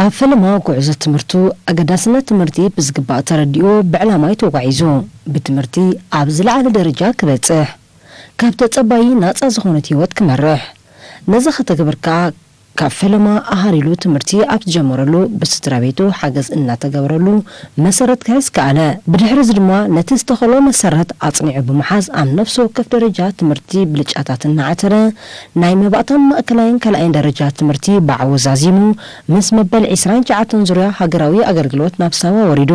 ኣብ ፈለማ ጉዕዞ ትምህርቱ ኣገዳስነት ትምህርቲ ብዝግባእ ተረዲኡ ብዕላማ እዩ ተጓዒዙ። ብትምህርቲ ኣብ ዝለዓለ ደረጃ ክበጽሕ፣ ካብ ተጸባዪ ናጻ ዝኾነት ህይወት ክመርሕ። ነዚ ከተግብር ከኣ ካብ ፈለማ ኣሃሪሉ ትምህርቲ ኣብ ዝጀመረሉ ብስድራ ቤቱ ሓገዝ እናተገበረሉ መሰረት ክሕዝ ከኣለ። ብድሕሪ እዚ ድማ ነቲ ዝተኸሎ መሰረት ኣጽኒዑ ብምሓዝ ኣብ ነፍሲ ወከፍ ደረጃ ትምህርቲ ብልጫታት እናዓተረ ናይ መባእታን ማእከላይን ካልኣይን ደረጃ ትምህርቲ ብዓወት ዛዚሙ ምስ መበል ዕስራን ትሽዓተን ዙርያ ሃገራዊ ኣገልግሎት ናብ ሳዋ ወሪዱ።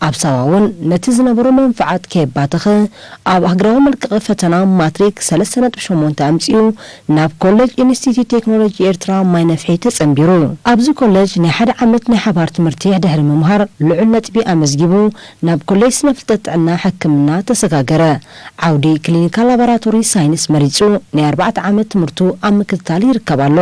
ኣብ ሳዋ እውን ነቲ ዝነበሮ መንፍዓት ከየባተኸ ኣብ ሃገራዊ መልቀቒ ፈተና ማትሪክ ሰለስተ ነጥቢ ሸሞንተ ኣምጺኡ ናብ ኮሌጅ ኢንስቲትዩት ቴክኖሎጂ ኤርትራ ማይ ነፍሒ ተጸንቢሩ። ኣብዚ ኮሌጅ ናይ ሓደ ዓመት ናይ ሓባር ትምህርቲ ድሕሪ ምምሃር ልዑል ነጥቢ ኣመዝጊቡ ናብ ኮሌጅ ስነ ፍልጠት ጥዕና ሕክምና ተሰጋገረ። ዓውዲ ክሊኒካል ላቦራቶሪ ሳይንስ መሪጹ ናይ ኣርባዕተ ዓመት ትምህርቱ ኣብ ምክትታል ይርከብ ኣሎ።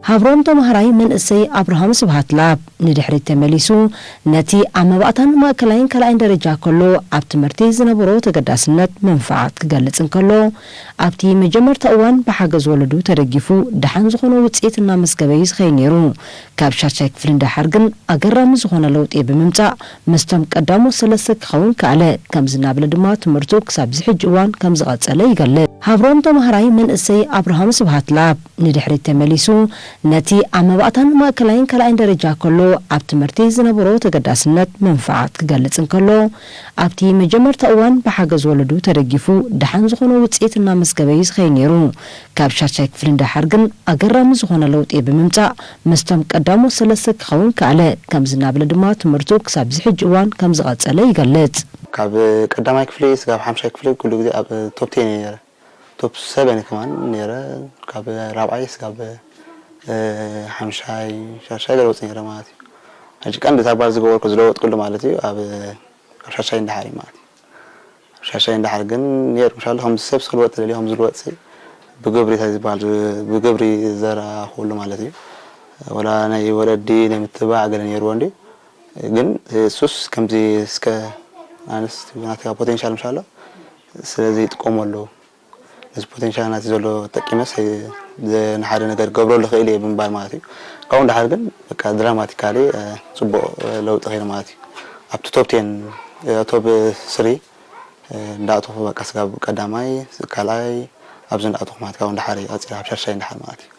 ሃብሮም ተማሃራይ መንእሰይ ኣብርሃም ስብሃት ላብ ንድሕሪት ተመሊሱ ነቲ ኣብ መባእታን ማእከላይን ካልኣይን ደረጃ ከሎ ኣብ ትምህርቲ ዝነበሮ ተገዳስነት መንፍዓት ክገልጽ እንከሎ፣ ኣብቲ መጀመርታ እዋን ብሓገዝ ወለዱ ተደጊፉ ደሓን ዝኾነ ውጽኢት እናመዝገበ እዩ ዝኸይድ ነይሩ። ካብ ሻድሻይ ክፍሊ ንደሓር ግን ኣገራሚ ዝኾነ ለውጢ ብምምጻእ ምስቶም ቀዳሞት ሰለስተ ክኸውን ከኣለ። ከምዚ እናበለ ድማ ትምህርቱ ክሳብ እዚ ሕጂ እዋን ከም ዝቐጸለ ይገልጽ። ሃብሮም ተማሃራይ መንእሰይ ኣብርሃም ስብሃት ላብ ንድሕሪት ተመሊሱ ነቲ ኣብ መባእታን ማእከላይን ካልኣይን ደረጃ ከሎ ኣብ ትምህርቲ ዝነበሮ ተገዳስነት መንፍዓት ክገልጽ እንከሎ፣ ኣብቲ መጀመርታ እዋን ብሓገዝ ወለዱ ተደጊፉ ደሓን ዝኾነ ውጽኢት እናመዝገበ እዩ ዝኸይድ ነይሩ። ካብ ሻድሻይ ክፍሊ ንደሓር ግን ኣገራሚ ዝኾነ ለውጢ ብምምጻእ ምስቶም ቀዳሞት ሰለስተ ክኸውን ከኣለ። ከምዚ እናበለ ድማ ትምህርቱ ክሳብ እዚ ሕጂ እዋን ከም ዝቐጸለ ይገልጽ። ካብ ቀዳማይ ክፍሊ ስጋብ ሓምሻይ ክፍሊ ኩሉ ግዜ ኣብ ቶፕ ቴን እየ ነይረ። ቶፕ ሰቨን ከማን ነይረ። ካብ ራብዓይ ስጋብ ሓምሻይ ሻድሻይ ገለ ወፅእ ነይረ ማለት እዩ። ሕጂ ቀንዲ ታባር ዝገበርኩ ዝለወጥኩሉ ማለት እዩ ኣብ ኣብ ሻሻይ እንዳሓሪ ማለት እዩ። ኣብ ሻሻይ እንዳሓሪ ግን ነይሩ ምሻሎ ከም ሰብ ስልወጥ ተደልዩ ከም ዝልወጥ ሲ ብግብሪ እንታይ ዝበሃል ዝ- ብግብሪ ዘራኹሉ ማለት እዩ። ወላ ናይ ወለዲ ናይ ምትባዕ ገለ ነይርዎ እንዲ ግን እሱስ ከምዚ እስከ ኣነስ ናተጋ ፖቴንሻል ምሻሎ ስለዚ ይጥቀሙ ኣለዉ። ነዚ ፖቴንሻል ናቲ ዘሎ ተጠቂመስ ንሓደ ነገር ገብረሉ ክእል እየ ብምባል ማለት እዩ። ካብኡ ንደሓር ግን በቃ ድራማቲካሊ ፅቡቅ ለውጢ ከይነ ማለት እዩ። ኣብቲ ቶፕ ቴን ቶፕ ስሪ እንዳእተኹ በቃ ስጋብ ቀዳማይ ካልኣይ ኣብዚ እንዳእተኹ ማለት ካብኡ ንደሓር እዩ ቀፂለ ኣብ ሻሻይ ንደሓር ማለት እዩ።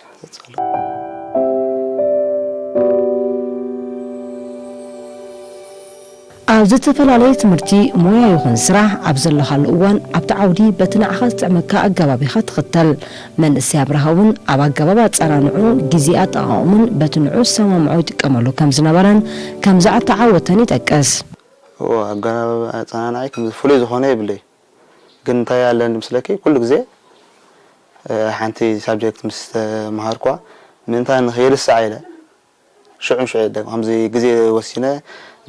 ኣብ ዝተፈላለየ ትምህርቲ፣ ሞያ ይኹን ስራሕ ኣብ ዘለኻሉ እዋን ኣብቲ ዓውዲ በቲ ንዓኻ ዝጥዕመካ ኣገባብ ኢኻ ትኽተል። መንእሰይ ኣብርሃ እውን ኣብ ኣገባብ ኣጸናንዑ፣ ግዜ ኣጠቓቕሙን በቲ ንዑ ዝሰማምዖ ይጥቀመሉ ከም ዝነበረን ከም ዘተዓወተን ይጠቅስ። እዎ ኣገባብ ኣጸናንዓይ ከምዚ ፍሉይ ዝኾነ የብለይ ግን እንታይ ኣለኒ ምስለኪ ኩሉ ግዜ ሓንቲ ሳብጀክት ምስ ተምሃርኳ ምእንታ ንኸይርስዓ ኢለ ሽዑ ንሽዑ የደግም። ከምዚ ግዜ ወሲነ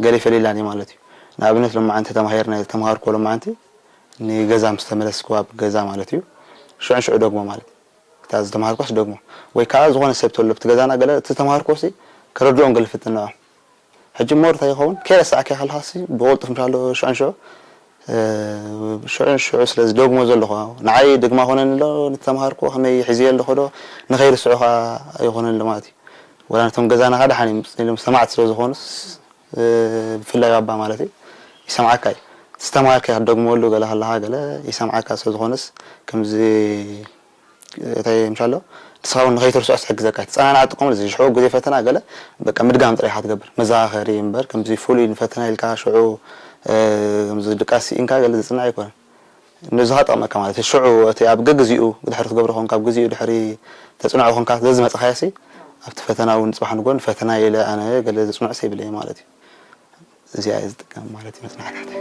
ገለ ይፈልየላን እዩ ማለት እዩ። ንኣብነት ሎማዓንቲ ተማሂርና ተምሃርኮ ሎማዓንቲ ንገዛ ምስ ተመለስኩ ኣብ ገዛ ማለት እዩ ሽዑ ንሽዑ ደግሞ ማለት እታ ዝተምሃርኮስ ደግሞ ወይ ከዓ ዝኾነ ሰብ ተሎ ኣብቲ ገዛና ገለ እቲ ተምሃርኮ ሲ ከረድኦም ገለ ፍትን ንዖም ሕጂ ሞር እንታይ ይኸውን ከይረሳዕከ ከለኻሲ ብቕልጡፍ ምሻሎ ሽዑ ንሽዑ ሽዑ ንሽዑ ስለ ዝደግሞ ዘለኹ ንዓይ ድማ ኮነኒ ኣሎ ንተምሃርኮ ከመይ ሒዝዮ ኣለኹ ዶ ንኸይርስዑ ከዓ ኣይኮነኒ ማለት እዩ። ወላ ነቶም ገዛና ከዓ ደሓን እዮም ኢሎም ሰማዕቲ ስለ ዝኾኑስ ብፍላይ ባባ ማለት እዩ ይሰምዓካ እዩ። ዝተማሃርካ ክትደግመሉ ገለ ከለኻ ገለ ይሰምዓካ ስለ ዝኾነስ ከምዚ እታይ ምሻሎ ንስኻ እውን ንኸይትርስዖ ዝሕግዘካ እዩ። ተፀናንዓ ትጥቀመሉ እዚ ሽዑ ግዜ ፈተና ገለ በቃ ምድጋም ጥራይ ኢኻ ትገብር መዘኻኸሪ እምበር ከምዚ ፍሉይ ንፈተና ኢልካ ሽዑ ከምዚ ድቃስ ስኢንካ ገለ ዝፅናዕ ኣይኮነን። ነዚ ኸጠቕመካ ማለት እዩ። ሽዑ እቲ ኣብ ገግዚኡ ድሕሪ ትገብሮ ኾንካ ኣብ ግዚኡ ድሕሪ ተጽንዖ ኾንካ ዘዝመጽኻዮ ሲ ኣብቲ ፈተና እውን ጽባሕ ንጎ ንፈተና ኢለ ኣነ ገለ ዘጽንዖ ሲ ይብለይ ማለት እዩ። እዚኣ እየ ዝጥቀም ማለት እዩ መጽናዕታተይ።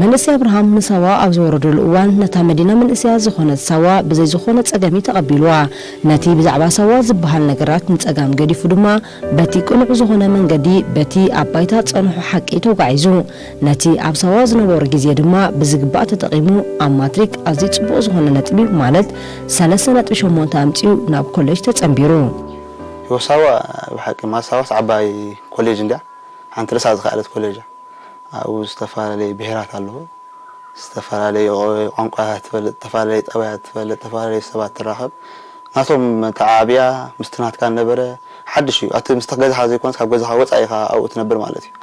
መንእሰይ ኣብርሃም ንሳዋ ኣብ ዝወረደሉ እዋን፣ ነታ መዲና መንእሰያት ዝኾነት ሳዋ ብዘይ ዝኾነ ጸገም እዩ ተቐቢልዋ። ነቲ ብዛዕባ ሳዋ ዝበሃል ነገራት ንጸጋም ገዲፉ ድማ፣ በቲ ቅኑዕ ዝኾነ መንገዲ፣ በቲ ኣብ ባይታ ጸንሑ ሓቂ ተጓዒዙ። ነቲ ኣብ ሳዋ ዝነበሮ ግዜ ድማ ብዝግባእ ተጠቒሙ፣ ኣብ ማትሪክ ኣዝዩ ጽቡቕ ዝኾነ ነጥቢ፣ ማለት ሰለስተ ነጥቢ ሸሞንተ ኣምጺኡ፣ ናብ ኮሌጅ ተጸንቢሩ። ህይወት ሳዋ ብሓቂ፣ ማለት ሳዋስ ዓባይ ኮሌጅ እንድያ፣ ሓንቲ ርእሳ ዝኸኣለት ኮሌጅ እያ። ኣብኡ ዝተፈላለዩ ብሄራት ኣለዉ። ዝተፈላለዩ ቋንቋታት ትፈልጥ፣ ዝተፈላለዩ ጠባያት ትፈልጥ፣ ዝተፈላለዩ ሰባት ትራኸብ። ናቶም ተዓብያ ምስቲ ናትካ ነበረ ሓድሽ እዩ። ኣቲ ምስቲ ገዛኻ ዘይኮነስ ካብ ገዛኻ ወጻኢ ኢኻ ኣብኡ ትነብር ማለት እዩ።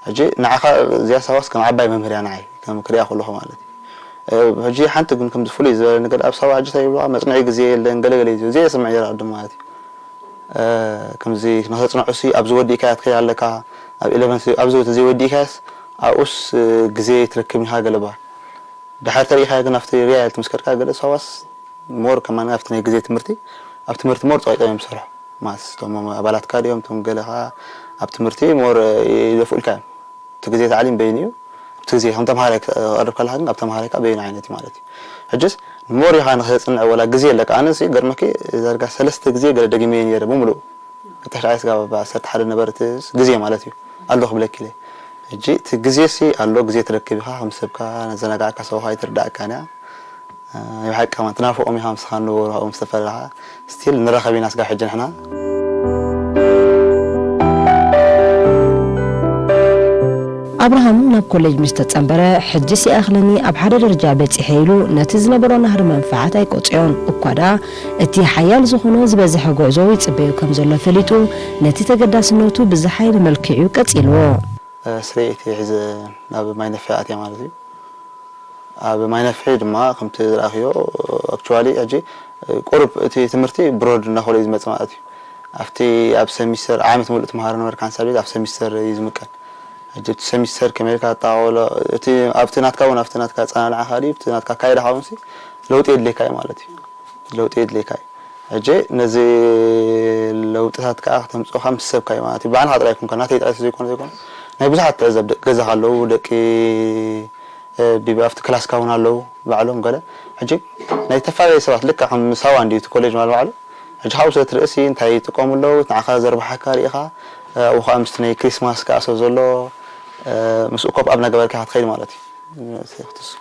ሕጂ ንዓኻ እዚኣ ሳዋስ ከም ዓባይ መምህር እያ ንዓይ፣ ከም ክሪኣ ከለኹ ማለት እዩ። እ፣ ሕጂ ሓንቲ ግን ከምዚ ፍሉይ ዝበለ ነገር ኣብ ሳዋ ሕጂ እንታይ ይብሉኻ? መጽንዒ ግዜ የለን፣ ገለ ገለ እዩ። እዚ የስምዕ ነይሩ ቅድም ማለት እዩ። እ፣ ከምዚ ንኸተጽንዖ ሲ ኣብዚ ወዲእካያ ትኸይድ ኣለካ፣ ኣብ ኢለቨን ሲ ኣብዚ ዘይወዲእካያስ ኣብኡስ፣ እ፣ ግዜ ትረክብ ኢኻ ገለ በሃል። ድሓር ተሪኢኻዮ ግን ኣብቲ ሪያል ትምስከርካ ገለ ሳዋስ ሞር ከማን ኣብቲ ናይ ግዜ ትምህርቲ፣ ኣብ ትምህርቲ ሞር ጸቂጦም እዮም ዝሰርሑ። ማስ እቶም ኣባላትካ ድዮም፣ እቶም ገለኻ ኣብ ትምህርቲ ሞር ይደፍኡልካ እዮም። እቲ ግዜ ታዕሊም በይኑ እዩ። እቲ ግዜ ከም ተምሃራይ ክቐርብ ከለኻ ግን ኣብ ተምሃራይካ በይኑ ዓይነት እዩ ማለት እዩ። ሕጅስ ሞር ኢኻ ንኸተጽንዕ ወላ ግዜ ኣለካ። ኣነ ሲ ገርመኪ ዳርጋ ሰለስተ ግዜ ገለ ደጊመዮ ነይረ ብምሉእ። ክልተ ሽዓይ ስጋብ ዓሰርተ ሓደ ነበረ እቲ ግዜ ማለት እዩ። ኣሎ ክብለኪ ኢለ። ሕጂ እቲ ግዜ ሲ ኣሎ፣ ግዜ ትረክብ ኢኻ፣ ከም ሰብካ ነዘናጋዕካ ሰብኻ ኣይትርዳእካን እያ። ናይ ብሓቂ ከማን ትናፍቖም ኢኻ፣ ምስኻ ንነበሩ ካብኦም ዝተፈለኻ። ስቲል ንራኸብ ኢና ስጋብ ሕጂ ንሕና። ኣብርሃም ናብ ኮሌጅ ምስ ተጸንበረ፣ ሕጂስ ይኣኽለኒ ኣብ ሓደ ደረጃ በጺሐ ኢሉ ነቲ ዝነበሮ ናህሪ መንፍዓት ኣይቆጽዮን። እኳ ደኣ እቲ ሓያል ዝኾነ ዝበዝሐ ጉዕዞ ይጽበዮ ከም ዘሎ ፈሊጡ፣ ነቲ ተገዳስነቱ ብዝሓይሊ መልክዑ ቀጺልዎ። ስርዒት ሒዘ ናብ ማይ ነፍሒ ኣትየ ማለት እዩ። ኣብ ማይ ነፍሒ ድማ ከምቲ ዝረኣኽዮ፣ ኣክቹዋሊ ሕጂ ቁሩብ እቲ ትምህርቲ ብሮድ እናኾለ እዩ ዝመጽእ ማለት እዩ። ኣብቲ ኣብ ሰሚስተር ዓመት ሙሉእ ትመሃሮ ነበርካ ሓንሳብ ቤት ኣብ ሰሚስተር እዩ ዝምቀል። ሕጂ እቲ ሰሚስተር ከመይ ኢልካ ኣጠቓቕሎ፣ እቲ ኣብቲ ናትካ እውን ኣብቲ ናትካ ኣጸናንዓኻ ድዩ፣ ኣብቲ ናትካ ኣካይዳኻ እውን ሲ ለውጢ የድልየካ እዩ ማለት እዩ። ለውጢ የድልየካ እዩ። ሕጂ ነዚ ለውጥታት ከዓ ክተምፅኦ ካብ ምስ ሰብካ እዩ ማለት እዩ። ባዕልኻ ጥራይ ኣይኮንካ፣ ናተይ ጥራይ ዘይኮነ ዘይኮነ ናይ ብዙሓት ትዕዘብ፣ ደቂ ገዛኻ ኣለዉ፣ ደቂ እ፣ ቢቢ ኣብቲ ክላስካ እውን ኣለዉ ባዕሎም ገለ። ሕጂ ናይ ዝተፈላለዩ ሰባት ልክዕ ከም ሳዋ እንድዩ እቲ ኮሌጅ ማለት ባዕሉ። ሕጂ ካብኡ ስለ ትርእሲ እንታይ ይጥቀሙ ኣለዉ፣ ንዓኻ ዘርብሓካ ርኢኻ፣ እ፣ ኣብኡ ከዓ ምስቲ ናይ ክሪስማስ ከዓ ስለ ዘሎ፣ እ፣ ምስኡ ኮፕ ኣፕ እናገበርካ ኢኻ ትኸይድ ማለት እዩ።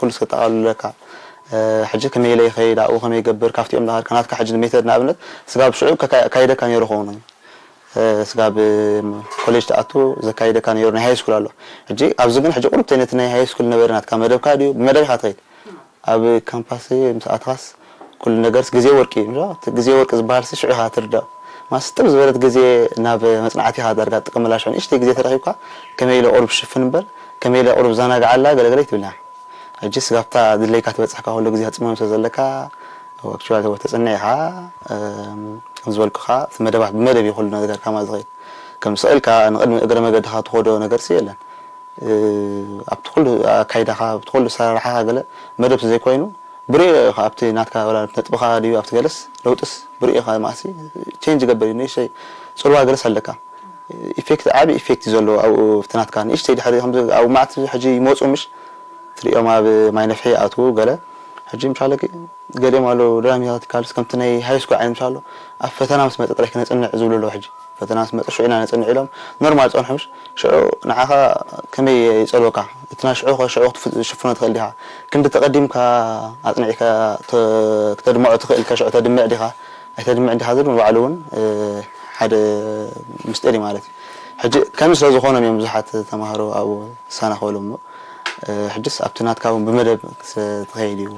ኩሉ ስከጠቓልለካ፣ እ፣ ሕጂ ከመይ ኢለ ይኸይድ፣ ኣብኡ ከመይ ይገብር፣ ካብቲኦም እንዳኸድካ ናትካ ሕጂ ንሜተድ ንኣብነት ስጋብ ሽዑ ከካ-፣ ካይደካ ነይሩ ክኸውን እዩ። እ፣ ስጋብ ኮሌጅ ትኣቱ ዘካይደካ ነይሩ ናይ ሃይ ስኩል ኣሎ። ሕጂ ኣብዚ ግን ሕጂ ቁሩብ ተይ ነቲ ናይ ሃይ ስኩል ነበረ ናትካ መደብካ ድዩ? ብመደብ ኢኻ ትኸይድ። ኣብ ካምፓስ ምስ ኣተኻስ ኩሉ ነገርስ ግዜ ወርቂ እዩ። እቲ ግዜ ወርቂ ዝበሃል ሲ ሽዑ ኢኻ ትርዳእ። ማስ ጥብ ዝበለት ግዜ ናብ መጽናዕቲ ኢኻ ዳርጋ ትጥቀመላ። ሽዑ ንእሽተይ ግዜ ተረኺብካ ከመይ ኢለ ቁሩብ ሽፍን እምበር፣ ከመይ ኢለ ቁሩብ ዘናግዓላ ገለገለ ኣይትብልን ኢኻ። ሕጂ ስጋብታ ድለይካ ትበጽሕ ካብ ኩሉ ግዜ ክትጽመም ስለ ዘለካ፣ ኣክቹዋሊ ተጸኒዕኻ፣ እም፣ ከም ዝበልኩኻ፣ እቲ መደባት ብመደብ እዩ ኩሉ ነገርካ ማለት ዝኸይድ። ከም ስቕ ኢልካ ንቕድሚ እግረ መገድኻ ትኸዶ ነገርሲ የለን። እ፣ ኣብቲ ኩሉ ኣካይዳኻ፣ ኣብቲ ኩሉ ኣሰራርሓኻ ገለ መደብ ስለ ዘይኮይኑ፣ ብርኡ ኢኻ ኣብቲ ናትካ ወላ ነጥብኻ ድዩ ኣብቲ ገለስ ለውጥስ ብርኡ ኢኻ ማእሲ ቼንጅ ይገብር እዩ። ንእሽተይ ጽልዋ ገለስ ኣለካ። ኢፌክት፣ ዓቢ ኢፌክት እዩ ዘለዎ ኣብኡ ኣብቲ ናትካ። ንእሽተይ ድሕሪ ከምዚ ኣብ መዓት ሕጂ ይመጹ ምሽ ትሪኦም ኣብ ማይ ነፍሒ ይኣትዉ ገለ። ሕጂ ምሻለኪ ገሊኦም ኣለዉ ድራሚታት ካልስ ከምቲ ናይ ሃይ ስኩል ዓይነት ምሻሎ ኣብ ፈተና ምስ መጸ ጥራይ ክነጽንዕ ዝብሉ ኣለዉ። ሕጂ ፈተና ምስ መጸ ሽዑ ኢና ነጽንዕ ኢሎም ኖርማል ጸንሑ ምሽ ሽዑ ንዓኻ ከመይ ይጸልወካ? እቲ ናይ ሽዑ ከ ሽዑ ክትፍ-፣ ክትሽፍኖ ትኽእል ዲኻ? ክንዲ ተቐዲምካ ኣጽኒዕካ ተ-፣ ክተድምዖ ትኽእል ከ ሽዑ ተድምዕ ዲኻ? ኣይተድምዕ ዲኻ ዝብል ንባዕሉ እውን፣ እ፣ ሓደ ምስጢር እዩ ማለት እዩ። ሕጂ ከምዚ ስለ ዝኾኖም እዮም ብዙሓት ተማሃሮ ኣብኡ ዝሰናኸሉ እሞ፣ እ፣ ሕጅስ ኣብቲ ናትካ እውን ብመደብ ስለ ትኸይድ እዩ።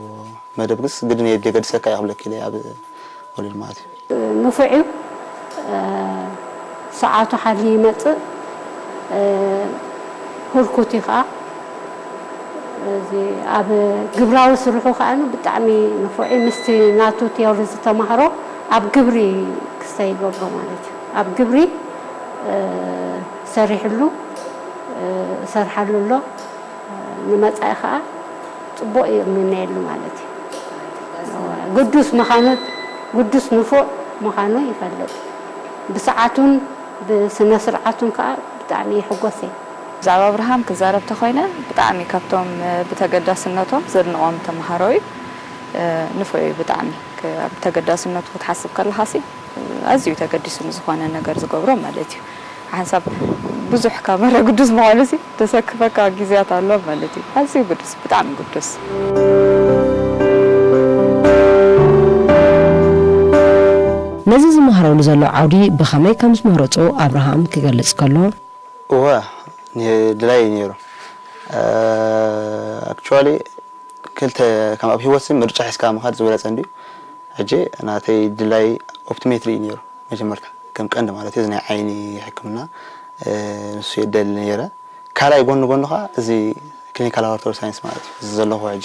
መደብ ግስ ግድን የድልዮ፣ ገድሰካ እዩ ክብለኪ ኢለ ኣብ ወለድ ማለት እዩ። ንፉዕ እዩ። እ፣ ሰዓቱ ሓልዩ ይመጽእ። እ፣ ህርኩት እዩ ኸዓ። እዚ ኣብ ግብራዊ ስርሑ ከኣ ብጣዕሚ ንፉዕ እዩ። ምስቲ ናቱ ቲዮሪ ዝተማህሮ ኣብ ግብሪ ክስተ ይገብሮ ማለት እዩ። ኣብ ግብሪ፣ እ፣ ሰሪሕሉ፣ እ፣ እሰርሓሉ ኣሎ። እ፣ ንመጻኢ ከኣ ጽቡቕ ይምነየሉ ማለት እዩ። እወ፣ ግዱስ ምዃኑ፣ ግዱስ ንፉዕ ምዃኑ ይፈልጥ። ብሰዓቱን ብስነ ስርዓቱን ከኣ ብጣዕሚ ይሕጎስ እየ። ብዛዕባ ኣብርሃም ክዛረብ ተኾይነ፣ ብጣዕሚ ካብቶም ብተገዳስነቶም ዘድንቖም ተምሃሮ እዩ። ንፉዕ እዩ ብጣዕሚ። ኣብ ተገዳስነቱ ክትሓስብ ከለኻሲ ኣዝዩ ተገዲሱ ንዝኾነ ነገር ዝገብሮ ማለት እዩ። ሓንሳብ ብዙሕ ካብ መረ ግዱስ ምዃኑሲ ተሰክፈካ ግዜያት ኣሎ ማለት እዩ። ኣዝዩ ግዱስ፣ ብጣዕሚ ግዱስ። ነዚ ዝመሃረሉ ዘሎ ዓውዲ ብኸመይ ከም ዝመረጾ ኣብርሃም ክገልጽ ከሎ፣ እወ ድላይ እዩ ነይሩ። ኣክቹዋሊ ክልተ ከም ኣብ ሂወት ምርጫ ሒዝካ ምኻድ ዝበለፀ እንድዩ። ሕጂ ናተይ ድላይ ኦፕቲሜትሪ እዩ ነይሩ መጀመርታ ከም ቀንዲ ማለት እዩ። እዚ ናይ ዓይኒ ሕክምና ንሱ የደሊ ነይረ። ካልኣይ ጎኒ ጎኒ ከዓ እዚ ክሊኒካል ላቦራቶሪ ሳይንስ ማለት እዩ እዚ ዘለኹ ሕጂ።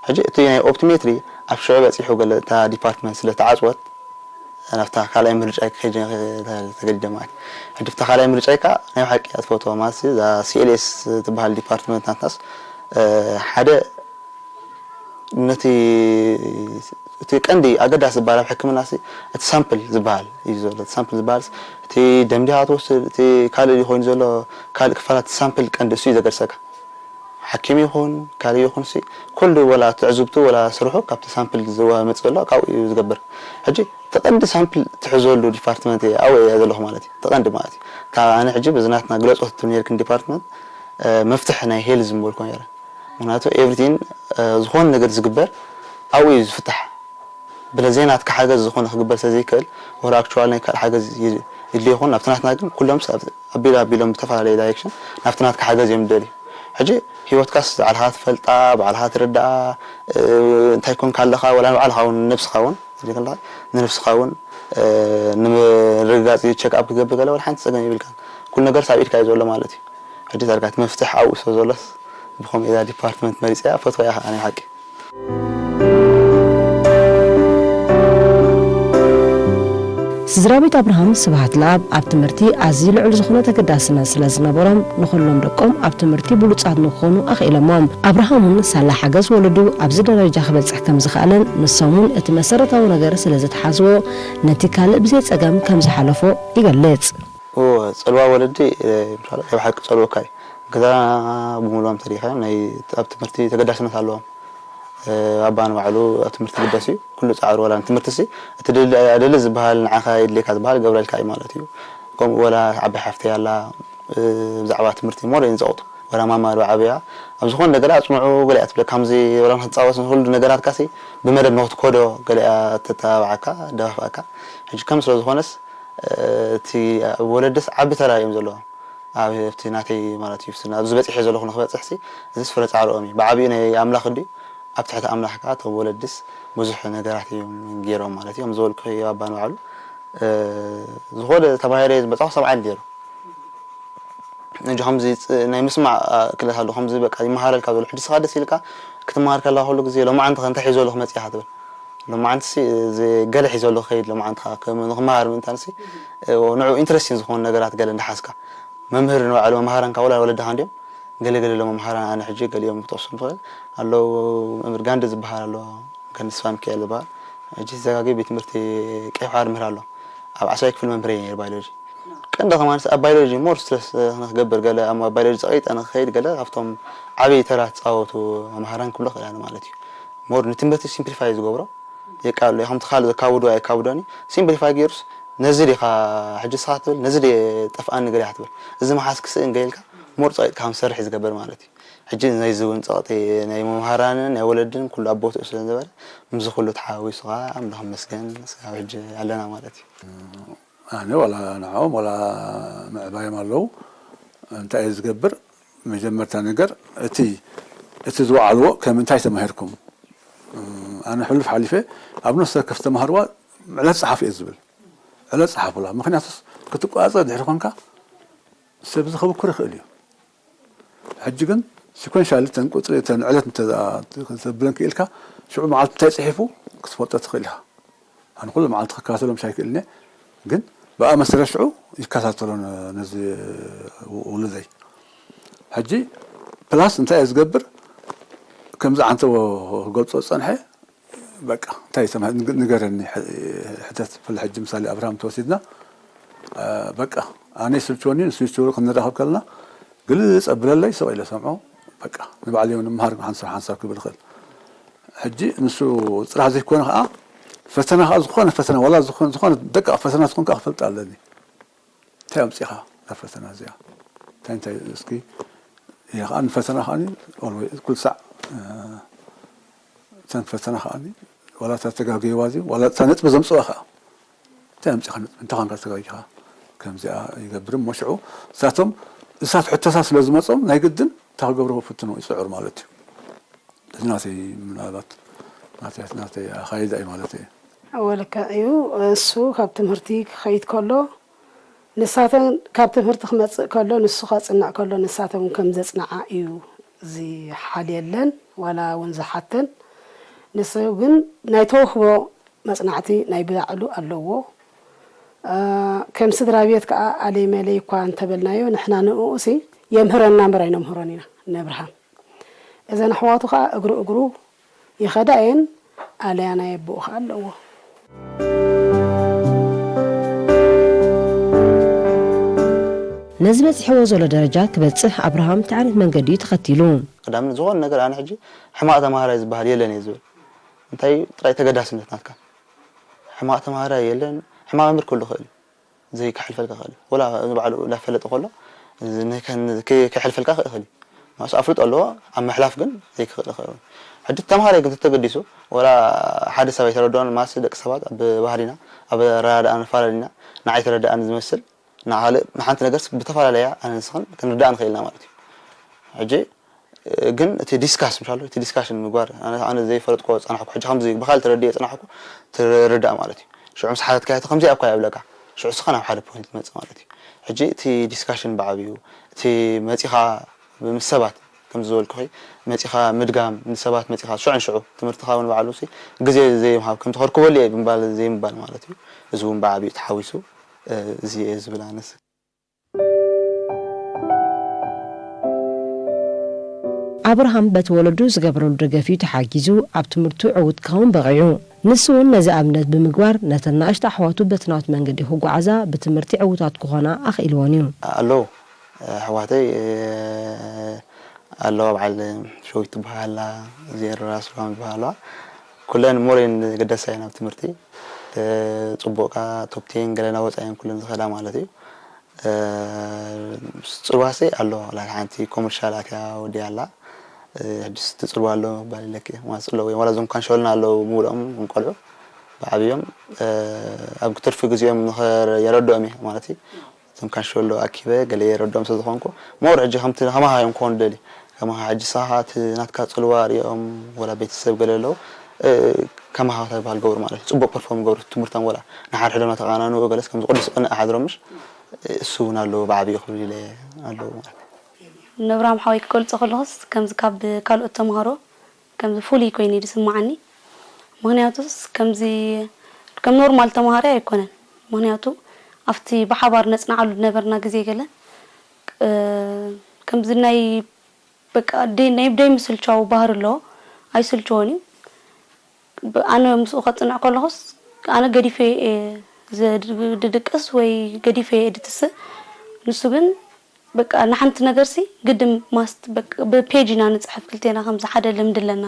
ሕጂ እቲ ናይ ኦፕቲሜትሪ ኣብ ሽዑ በፂሑ ገለ እታ ዲፓርትመንት ስለ ተዓፅወት ናብታ ካልኣይ ምርጫይ ክኸይድ ተገዲደ ማለት እዩ። ሕጂ ብታ ካልኣይ ምርጫይ ከዓ ናይ ብሓቂ እያ ትፈትዋ ማለት እዩ። እዛ ሲኤልኤስ ትበሃል ዲፓርትመንት ናትናስ ሓደ ነቲ እቲ ቀንዲ ኣገዳሲ ዝበሃል ኣብ ሕክምና ሲ እቲ ሳምፕል ዝበሃል እዩ ዘሎ። እቲ ሳምፕል ዝበሃል እቲ ደም ዲኻ ትወስድ እቲ ካልእ ኮይኑ ዘሎ ካልእ ክፋላት ሳምፕል ቀንዲ እሱ እዩ ዘገድሰካ። ሓኪም ይኹን ካልእ ይኹን ሲ ኩሉ ወላ ትዕዝብቱ ወላ ስርሑ ካብቲ ሳምፕል ዝመፅእ ዘሎ ካብኡ እዩ ዝገብር። ሕጂ ተቐንዲ ሳምፕል ትሕዘሉ ዲፓርትመንት እየ ኣብኡ እየ ዘለኹ ማለት እዩ። ተቐንዲ ማለት እዩ። ካብ ኣነ ሕጂ በዚ ናትና ግለፆ ትብል ነርክን ዲፓርትመንት መፍትሕ ናይ ሄልዝ ምበልኮ ነረ። ምክንያቱ ኤቭሪቲን ዝኾነ ነገር ዝግበር ኣብኡ እዩ ዝፍታሕ። ብለ ዘይናትካ ሓገዝ ዝኾነ ክግበር ስለዘይክእል ወላ ኣክቹዋል ናይ ካልእ ሓገዝ ይድሊ ይኹን ናብቲ ናትና ግን ኩሎም ኣቢሎ ኣቢሎም ብተፈላለየ ዳይሬክሽን ናብቲ ናትካ ሓገዝ እዮም ዝደልዩ። ሕጂ ሂወትካስ ባዕልኻ ትፈልጣ ባዕልኻ ትርዳኣ እንታይ ኮንካ ኣለኻ ወላ ንባዕልኻ እውን ንነብስኻ እውን ንነብስኻ እውን ንምርግጋፅ ቸክ ኣፕ ክገብር ገለ ወላ ሓንቲ ፀገም ይብልካ። ኩሉ ነገር ሳብ ኢድካ እዩ ዘሎ ማለት እዩ። ሕጂ ዳርጋ እቲ መፍትሕ ኣብኡ ስለ ዘሎስ ብኸምኡ እዛ ዲፓርትመንት መሪፀያ ፈትወያ ከዓ ናይ ሓቂ። ስድራ ቤት ኣብርሃም ስብሃት ለኣብ ኣብ ትምህርቲ ኣዝዩ ልዑል ዝኾነ ተገዳስነት ስለ ዝነበሮም ንኹሎም ደቆም ኣብ ትምህርቲ ብሉጻት ንክኾኑ ኣኽኢሎሞም። ኣብርሃም እውን ሳላ ሓገዝ ወለዱ ኣብዚ ደረጃ ክበጽሕ ከም ዝኸኣለን ንሶም እውን እቲ መሰረታዊ ነገር ስለ ዝተሓዝዎ ነቲ ካልእ ብዘይ ጸገም ከም ዝሓለፎ ይገልጽ። ኦ፣ ጽልዋ ወለዲ ናይ ብሓቂ ጸልወካ እዩ። ገዛ ብምሉኦም ተሪኻዮም ናይ ኣብ ትምህርቲ ተገዳስነት ኣለዎም። ኣባ ንባዕሉ ኣብ ትምህርቲ ግደስ እዩ። ኩሉ ጻዕሩ ዋላ ንትምህርቲ ሲ እቲ ኣደሊ ዝበሃል ንዓኻ የድልየካ ዝበሃል ገብረልካ እዩ ማለት እዩ። ከምኡ ወላ ዓባይ ሓፍተይ ኣላ ብዛዕባ ትምህርቲ ሞር እየን ዝጸቕጡ። ወላ ማማ ዶ ዓብያ ኣብ ዝኾነ ነገር ኣጽንዑ ገለ እያ ትብለካ። ከምዚ ወላ ንክትጻወት ንኹሉ ነገራትካ ሲ ብመደብ ንክትኮዶ ገለ እያ ተተባብዓካ ደፋፍኣካ። ሕጂ ከም ስለ ዝኾነስ እቲ ወለድስ ዓቢ ተራ እዮም ዘለዎም። ኣብ ኣብቲ ናተይ ማለት እዩ ስና ኣብዚ በጺሐ ዘለኹ ንክበጽሕ ሲ እዚስ ፍረ ጻዕርኦም እዩ። ብዓቢኡ ናይ ኣምላኽ እንድዩ ኣብ ትሕቲ ኣምላኽ ከኣ እቶም ወለድስ ብዙሕ ነገራት እዮም ገይሮም ማለት እዩ። ከም ዝበልኩ ኣባ ንባዕሉ ዝኾነ ተባሂረ ዝመጻኹ ሰብዓይ ነይሩ። ሕጂ ከምዚ ናይ ምስማዕ ክእለት ኣሎ ከምዚ በቃ ይመሃረልካ ዘሎ ሕጂ ስኻ ደስ ኢልካ ክትመሃር ከለኻ ኩሉ ግዜ ሎማዓንቲ ከ እንታይ ሒዞ ኣለኹ መጺኻ ትብል። ሎማዓንትሲ እዚ ገለ ሒዘሉ ክኸይድ ሎማዓንትኻ ከም ንኽመሃር ምእንታንሲ ንዑ ኢንትረስቲን ዝኾኑ ነገራት ገለ እንዳሓዝካ መምህር ንባዕሉ መምሃራንካ ወላ ወለድኻ እንዲዮም ገለ ገለ ሎ መምሃራን ኣነ ሕጂ ገሊኦም ክትወስዱ ትኽእል ኣለዉ መምህር ጋንዲ ዝበሃል ኣሎ ጋንዲ ስፋ ሚካኤል ዝበሃል ሕጂ ተዘጋጊ ቤት ትምህርቲ ቀይ ባሕሪ ምህር ኣሎ ኣብ ዓስራይ ክፍል መምህር ነይር ባዮሎጂ ቀንዲ ከማን ኣብ ባዮሎጂ ሞር ስትረስ ንክገብር ገለ ኣብ ባዮሎጂ ፀቂጠ ንክኸይድ ገለ ካብቶም ዓብይ ተራ ትፃወቱ መምሃራን ክብሎ ክእል ማለት እዩ ሞር ንትምህርቲ ሲምፕሊፋይ ዝገብሮ የቃሉ ከምቲ ካልእ ዘካብዶ ኣየካብዶን እዩ ሲምፕሊፋይ ገይሩስ ነዚ ዲኻ ሕጂ ስኻ ትብል ነዚ ዲ ጠፍኣኒ ገለ ኢኻ ትብል እዚ መሓዝ ክስእን ገይልካ ሞር ፀቂጥካ ከም ዝሰርሕ እዩ ዝገብር ማለት እዩ ሕጂ ናይዚ እውን ፀቕጢ ናይ መምሃራንን ናይ ወለድን ኩሉ ኣብ ቦትኡ ስለ ዝነበረ ምዚ ኩሉ ተሓዋዊሱ ከዓ ኣምላኽ ይመስገን ስጋብ ሕጂ ኣለና ማለት እዩ ኣነ ዋላ ንዕኦም ዋላ ምዕባዮም ኣለዉ እንታይ እየ ዝገብር መጀመርታ ነገር እቲ እቲ ዝወዓልዎ ከም እንታይ ተማሂርኩም ኣነ ሕሉፍ ሓሊፈ ኣብ ነፍሲ ወከፍ ተማሃርዋ ዕለት ፀሓፉ እየ ዝብል ዕለት ፀሓፉላ ምክንያቱስ ክትቋፀ ድሕሪ ኮንካ ሰብ ዝኸብኩር ይኽእል እዩ ሕጂ ግን ሲኮንሻሊ ተን ቁፅሪ ተን ዕለት ተብለን ክኢልካ ሽዑ መዓልቲ እንታይ ፅሒፉ ክትፈልጦ ትኽእል ኢኻ ኣነ ኩሉ መዓልቲ ክከታተሎም ሻይክእልኒ ግን ብኣ መሰረት ሽዑ ይከታተሎ ነዚ ውሉደይ ሕጂ ፕላስ እንታይ እየ ዝገብር ከምዚ ዓንተዎ ክገልፆ ዝፀንሐ በቃ እንታይ ንገረኒ ሕተት ፍለ ሕጂ ምሳሌ ኣብርሃም ተወሲድና በቃ ኣነ ይስልችወኒ ንሱ ይስልችዎ ክንራኸብ ከለና ግልጽ ኣብለለይ፣ ስቕ ኢለ ሰምዖ። በቃ ንባዕለይ እውን ንምሃር ሓንሳብ ሓንሳብ ክብል ይኽእል። ሕጂ ንሱ ጥራሕ ዘይኮነ ከዓ፣ ፈተና ከዓ ዝኾነ ፈተና፣ ዋላ ዝኾነ፣ ዝኾነ ደቃቕ ፈተና ትኾን ከዓ ክፈልጥ ኣለኒ። እንታይ ኣምጺኻ እዛ ፈተና እዚኣ? እንታይ እንታይ እስኪ፣ እየ ከዓ ንፈተና ከዓ፣ ኩሉ ሳዕ፣ እ፣ እተን ፈተና ከዓ፣ ዋላ እታ ተጋግየዋ እዚ፣ ዋላ እታ ነጥቢ ዘምጽዋ ከዓ፣ እንታይ ኣምጺኻ ነጥቢ? እንታይ ኳንካ ተጋጊኻ? ከምዚኣ ይገብር እሞ ሽዑ፣ እሳቶም፣ እሳት ሕቶታት ስለ ዝመጾም፣ ናይ ግድን እንታይ ክገብሩ ክፍትኑ ይጽዕሩ ማለት እዩ። እዚ ናተይ ምናልባት ናተይ፣ ናተይ ኣኻይዳ እዩ ማለት እዩ። ወለካ እዩ። እሱ ካብ ትምህርቲ ክኸይድ ከሎ፣ ንሳተን ካብ ትምህርቲ ክመጽእ ከሎ፣ ንሱ ከጽንዕ ከሎ፣ ንሳተን ከም ዘጽንዓ እዩ ዝሓልየለን፣ ዋላ እውን ዝሓተን። ንሱ ግን ናይ ተውህቦ መጽናዕቲ ናይ ብላዕሉ ኣለዎ። እ፣ ከም ስድራ ቤት ከኣ ኣለይ መለይ እኳ እንተበልናዮ፣ ንሕና ንእኡሲ የምህረና እምበር ኣይነምህሮን ኢና፣ ነብርሃም። እዘን ኣሕዋቱ ከኣ እግሩ እግሩ ይኸዳ እየን፣ ኣለያ ናይ ኣቦኡ ከኣ ኣለዎ። ነዚ በጺሕዎ ዘሎ ደረጃ ክበጽሕ ኣብርሃም እንታይ ዓይነት መንገዲ እዩ ተኸቲሉ? ቀዳም ዝኾነ ነገር ኣነ ሕጂ ሕማቕ ተማሃራይ ዝበሃል የለን እየ ዝብል። እንታይ ጥራይ ተገዳስነት ናትካ። ሕማቕ ተማሃራይ የለን፣ ሕማቕ መምህር ክህሉ ይኽእል እዩ። ዘይክሕልፈልካ ይኽእል እዩ። ወላ ንባዕሉ እንዳፈለጠ ከሎ፣ እዚ ንከ-፣ ከ-፣ ከይሕልፈልካ ይኽእል እዩ። ማስ ኣፍልጦ ኣለዎ፣ ኣብ ምሕላፍ ግን ዘይክኽእል ይኽእል እዩ። ሕጂ ተማሃራይ ግን ተተገዲሱ፣ ወላ ሓደ ሰብ ኣይተረድኦን፣ ማስ ደቂ ሰባት ኣብ ባህሪና፣ ኣብ ኣረዳድኣና ንፈላለ ኢና፣ ንዓይ ተረድኣኒ ዝመስል፣ ንኻልእ፣ ንሓንቲ ነገርስ ብተፈላለያ ኣነ ንስኽን ክንርዳእ ንኽእል ኢና ማለት እዩ። ሕጂ፣ እ፣ ግን እቲ ዲስካስ፣ ምሻሎ፣ እቲ ዲስካሽን ምግባር፣ ኣነ፣ ኣነ ዘይፈለጥኮ ጸናሕኩ፣ ሕጂ ከምዚ ብኻልእ ተረዲኤ ጸናሕኩ፣ ትርዳእ ማለት እዩ። ሽዑ ምስ ሓተትካዮ፣ እቲ ከምዚ እኮ ይብለካ፣ ሽዑ እስኻ ናብ ሓደ ፖይንት ትመጽእ ማለት እዩ። ሕጂ እቲ ዲስካሽን ብዓብዩ፣ እቲ መጺኻ ምስ ሰባት፣ ከምዚ ዝበልኩኺ፣ መጺኻ ምድጋም፣ ንሰባት መጺኻ ሽዑ ንሽዑ፣ ትምህርትኻ እውን ባዕሉ ሲ፣ ግዜ ዘይምሃብ፣ ከምቲ ከርክበሉ እየ ብምባል ዘይምባል ማለት እዩ። እዚ እውን ብዓብዩ ተሓዊሱ፣ እ፣ እዚ እየ ዝብል ኣነስ። ኣብርሃም በቲ ወለዱ ዝገበረሉ ደገፍ እዩ ተሓጊዙ ኣብ ትምህርቱ ዕዉት ክኸውን በቒዑ። ንሱ እውን ነዚ ኣብነት ብምግባር ነተን ንኣሽቱ ኣሕዋቱ በቲ ናቱ መንገዲ ክጓዓዛ ብትምህርቲ ዕዉታት ክኾና ኣኽኢልወን እዩ። ኣለዉ፣ ኣሕዋተይ፣ ኣለዋ፣ በዓል ሸዊት ትበሃል ኣላ፣ ዜሮ ራስ ሩሃም ዝበሃላ፣ ኩለን ሞር እየን ዝግደሳ እየን ኣብ ትምህርቲ። ጽቡቕ ከኣ ቶፕ ቴን ገለ እናወጻ እየን ኩለን ዝኸዳ ማለት እዩ። እ፣ ጽልዋሲ ኣሎ፣ ላታ ሓንቲ ኮመርሻል ኣትያ ወዲያ ኣላ። እ፣ ሕጅስ ትጽልዋ ኣሎ ምባል ኢለኪ። ማለት ጽልዋ ወይ ዋላ እዞም ካንሸልና ኣለዉ፣ ምውልኦም ቆልዑ ብዓብዮም፣ እ፣ ኣብ ትርፊ ግዜኦም ንኸ-፣ የረድኦም እየ ማለት እዩ። እዞም ካንሸሎ ኣኪበ ገለ የረድኦም ስለ ዝኾንኩ፣ ሞር ሕጂ ከምቲ ከማኻ እዮም ክኾኑ ደሊ። ከማኻ ሕጂ ንስኻ እቲ ናትካ ጽልዋ ሪኦም፣ ወላ ቤተሰብ ገለ ኣለዉ፣ እ፣ ከማኻ እንታይ በሃል ገብሩ ማለት እዩ። ጽቡቕ ፐርፎርም ገብሩ ትምህርቶም ወላ ንሓድሕዶም እናተቃናንኡ ገለስ ከምዚ ቅዱስ ቅንእ ሓድሮምሽ፣ እሱ እውን ኣለዉ ብዓቢኡ ክብል ኢለ ኣለዉ ማለት እዩ። ንኣብርሃም ሓወይ ክገልጾ ከለኹስ ከምዚ ካብ ካልኦት ተምሃሮ ከምዚ ፍሉይ ኮይኑ እዩ ዝስምዓኒ። ምኽንያቱስ ከምዚ ከም ኖርማል ተምሃራይ ኣይኮነን። ምኽንያቱ ኣብቲ ብሓባር ነጽንዓሉ ዝነበርና ግዜ ገለ፣ እ፣ ከምዚ ናይ በቃ ደይ-፣ ናይ ደይምስልቻው ባህሪ ኣለዎ። ኣይስልችዎን እዩ። ብ-፣ ኣነ ምስኡ ከጽንዕ ከለኹስ ኣነ ገዲፈ እየ ዘድ-፣ ድድቅስ ወይ ገዲፈ እየ ድትስእ። ንሱ ግን በቃ ንሓንቲ ነገርሲ ግድን ማስት በቃ ብፔጅ ኢና ንጽሕፍ ክልቴና፣ ከምዚ ሓደ ልምዲ ኣለና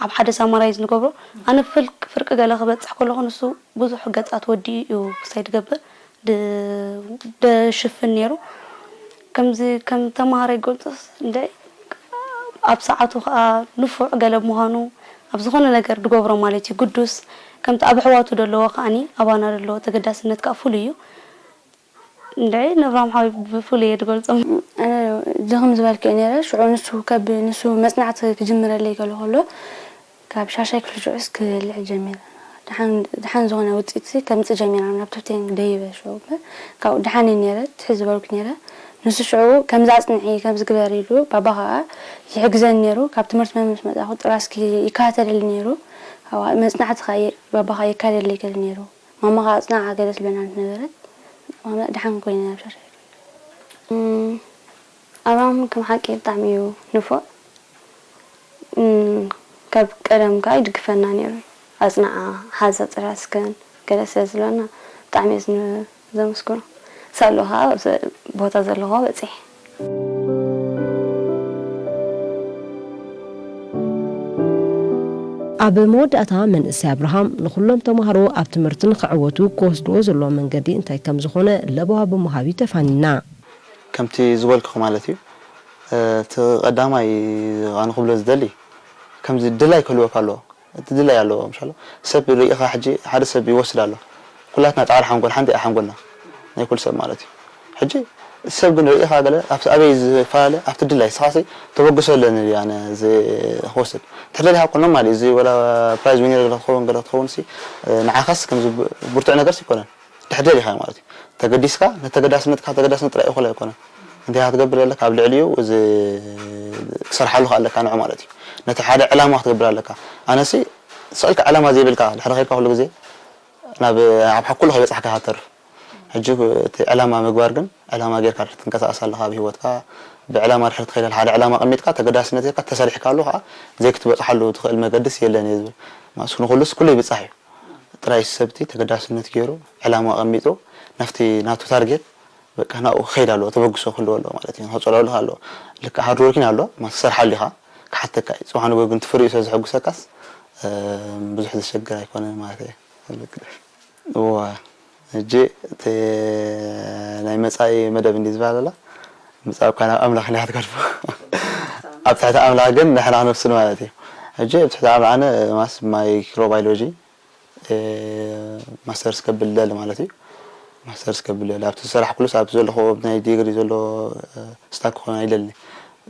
ኣብ ሓደ ሳማራይዝ ንገብሮ። ኣነ ፍልቅ ፍርቂ ገለ ክበጽሕ ከለኹ ንሱ ብዙሕ ገጻት ወዲኡ እዩ ክሳይ ድገብር ድ-፣ ደሽፍን ነይሩ። ከምዚ ከም ተማሃራይ ገልጾስ እንደ ኣብ ሰዓቱ ከኣ ንፉዕ ገለ ምዃኑ ኣብ ዝኾነ ነገር ድገብሮ ማለት እዩ ግዱስ። ከምቲ ኣብ ኣሕዋቱ ደለዎ ከኣኒ ኣባና ደለዎ ተገዳስነት ከኣ ፍሉይ እዩ። እንድዒ ንኣብርሃም ሓወይ ብፍሉይ እየ ዝገልጾ። ኣነ እዚ ከም ዝበልክዮ ነይረ፣ ሽዑ ንሱ ከብ-፣ ንሱ መጽናዕቲ ክጅምረለይ ገለ ከሎ፣ ካብ ሻሻይ ክፍሊ ሽዑስ ክልዕ ጀሚረ። ደሓን፣ ደሓን ዝኾነ ውጽኢትሲ ከምጽእ ጀሚረ፣ ናብ ቶፕ ቴን ደይበ ሽዑ እምበር፣ ካብኡ ደሓን እየ ነይረ፣ ትሕት ዝበልኩ ነይረ። ንሱ ሽዑ ከምዚ ኣጽንዒ፣ ከምዚ ግበሪ ኢሉ፣ ባባ ኸኣ ይሕግዘኒ ነይሩ። ካብ ትምህርቲ መምስ መጻኹ ጥራስኪ ይከታተለኒ ነይሩ። ኣብኣ መጽናዕቲ ኸኣ የ-፣ ባባ ኸኣ የካይደለይ ገለ ነይሩ። ማማ ኸኣ ኣጽንዓ ገለ ትብለና ምስ ነበረት፣ ማማ ደሓን ኮይነ ናብ ሻሻይ። እም፣ ኣብርሃም ከም ሓቂ ብጣዕሚ እዩ ንፉዕ። እም፣ ካብ ቀደም ከኣ ይድግፈና ነይሩ። ኣጽንዓ፣ ሓዛ ጥራስክን ገለ ስለ ዝብለና ብጣዕሚ እየ ዝን-፣ ዘመስግኖ። ሳሎ ኸኣ ኣብዚ ቦታ ዘለኹ በጺሐ። ኣብ መወዳእታ መንእሰይ ኣብርሃም ንኹሎም ተማሃሮ ኣብ ትምህርቲ ንኽዕወቱ ክወስድዎ ዘለዎ መንገዲ እንታይ ከም ዝኾነ ለበዋ ብምሃብ እዩ ተፋኒና። ከምቲ ዝበልኩኺ ማለት እዩ። እቲ ቀዳማይ ኣነ ክብሎ ዝደሊ ከምዚ ድላይ ክህልወካ ኣለዎ። እቲ ድላይ ኣለዎ ምሻሎ ሰብ ርኢኻ ሕጂ ሓደ ሰብ ይወስድ ኣሎ። ኩላትና ጻዕሪ ሓንጎል ሓንቲ እያ ሓንጎልና ናይ ኩሉ ሰብ ማለት እዩ። ሕጂ ሰብ ግን ርኢኻ ገለ ኣብቲ ኣበይ ዝፈላለ ኣብቲ ድላይ ስኻሲ ተበግሶ ኣለኒ ኣነ ዝወስድ ትሕደሊኻ ኮኖ ማለት እዩ። እዚ ወላ ፕራይዝ ዊነር ገለ ትኸውን ገለ ትኸውን ሲ ንዓኻስ ከምዚ ብርቱዕ ነገርስ ይኮነን። ድሕደል ኢኻ ማለት እዩ። ተገዲስካ ነተገዳስነትካ ተገዳስነት ጥራይ እኹል ኣይኮነን። እንታይ ኢኻ ትገብር ዘለካ ኣብ ልዕሊኡ እዚ ክሰርሓሉ ከ ኣለካ ንዑ ማለት እዩ። ነቲ ሓደ ዕላማ ክትገብር ኣለካ። ኣነሲ ስቕልካ ዕላማ ዘይብልካ ድሕሪ ኸድካ ኩሉ ግዜ ናብ ኣብ ሓኩሉ ከይበጻሕካ ኢኻ ትተርፍ። ሕጂ እቲ ዕላማ ምግባር ግን ዕላማ ጌርካ ድሕሪ ትንቀሳቐስ ኣለኻ ኣብ ህይወትካ ብዕላማ ድሕሪ ትኸይድ ሓደ ዕላማ ኣቐሚጥካ ተገዳስነት ጌርካ ተሰሪሕካሉ ከዓ ዘይክትበጽሓሉ ትኽእል መገድስ የለን እየ ዝብል። ማስ ንኹሉስ ኩሉ ይብጻሕ እዩ። ጥራይ ሰብቲ ተገዳስነት ገይሩ ዕላማ ኣቐሚጡ ናብቲ ናቱ ታርጌት በቃ ናብኡ ክኸይድ ኣለዎ ተበግሶ ክህልዎ ኣለዎ ማለት እዩ። ንኸጸልኦ ኣለካ ኣለዎ ልክዕ ሃርድ ወርኪን ኣሎ ማስ ክሰርሓሉ ኢኻ ክሓተካ እዩ። ጽባሕ ንግሆ ግን እቲ ፍሪኡ ስለ ዘሐጉሰካስ ብዙሕ ዘሸግር ኣይኮነን ማለት እየ። እዋ ሕጂ እቲ ናይ መጻኢ መደብ እንዲ ዝበሃል ኣላ ምጻእ እኳ ናብ ኣምላኽ ኢና ክትገድፎ ኣብ ትሕቲ ኣምላኽ ግን ንሕና ክንወስን ማለት እዩ። ሕጂ ኣብ ትሕቲ ኣምላኽ ኣነ ማስ ማይክሮባዮሎጂ ማስተርስ ከብል ደሊ ማለት እዩ። ማስተርስ ከብል ደሊ ኣብቲ ዝሰራሕኩሉስ ኣብቲ ዘለኹ ናይ ዲግሪ ዘሎ ስታክ ክኾን ኣይደልኒ።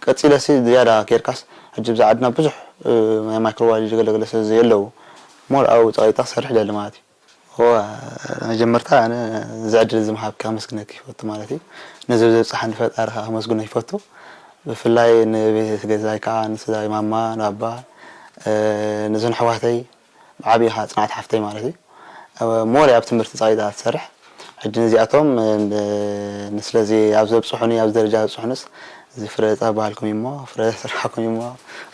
ቀጺለ ሲ ዝያዳ ኬርካስ ሕጂ ብዛ ዓድና ብዙሕ ናይ ማይክሮባዮሎጂ ገለገለ ስለ ዘየለዉ ሞር ኣብኡ ጸቒጣ ክሰርሕ ደሊ ማለት እዩ። እወ መጀመርታ ኣነ እዚ ዕድል እዚ ምሃብካ ከመስግነካ ይፈቱ ማለት እዩ። ነዚ ዘብጽሓኒ ፈጣሪ ከኣ ከመስግኖ ይፈቱ። ብፍላይ ንቤት ገዛይ ከኣ ንስድራይ ማማ ንባባ ነዞም ኣሕዋተይ ብዓቢኡ ከኣ ጽንዓት ሓፍተይ ማለት እዩ። ሞር እያ ኣብ ትምህርቲ ጸቒጣ ትሰርሕ። ሕጂ ነዚኣቶም ንስለዚ ኣብ ዘብጽሑኒ ኣብዚ ደረጃ ዘብጽሑንስ እዚ ፍረ ጸባ በሃልኩም እዩሞ ፍረ ስራሕኩም እዩሞ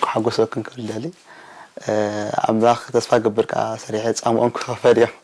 ክሓጎሰኩም ክብል ደሊ። ኣምላኽ ተስፋ ገብር ከኣ ሰሪሐ ጻምኦም ክኸፈል እዮም።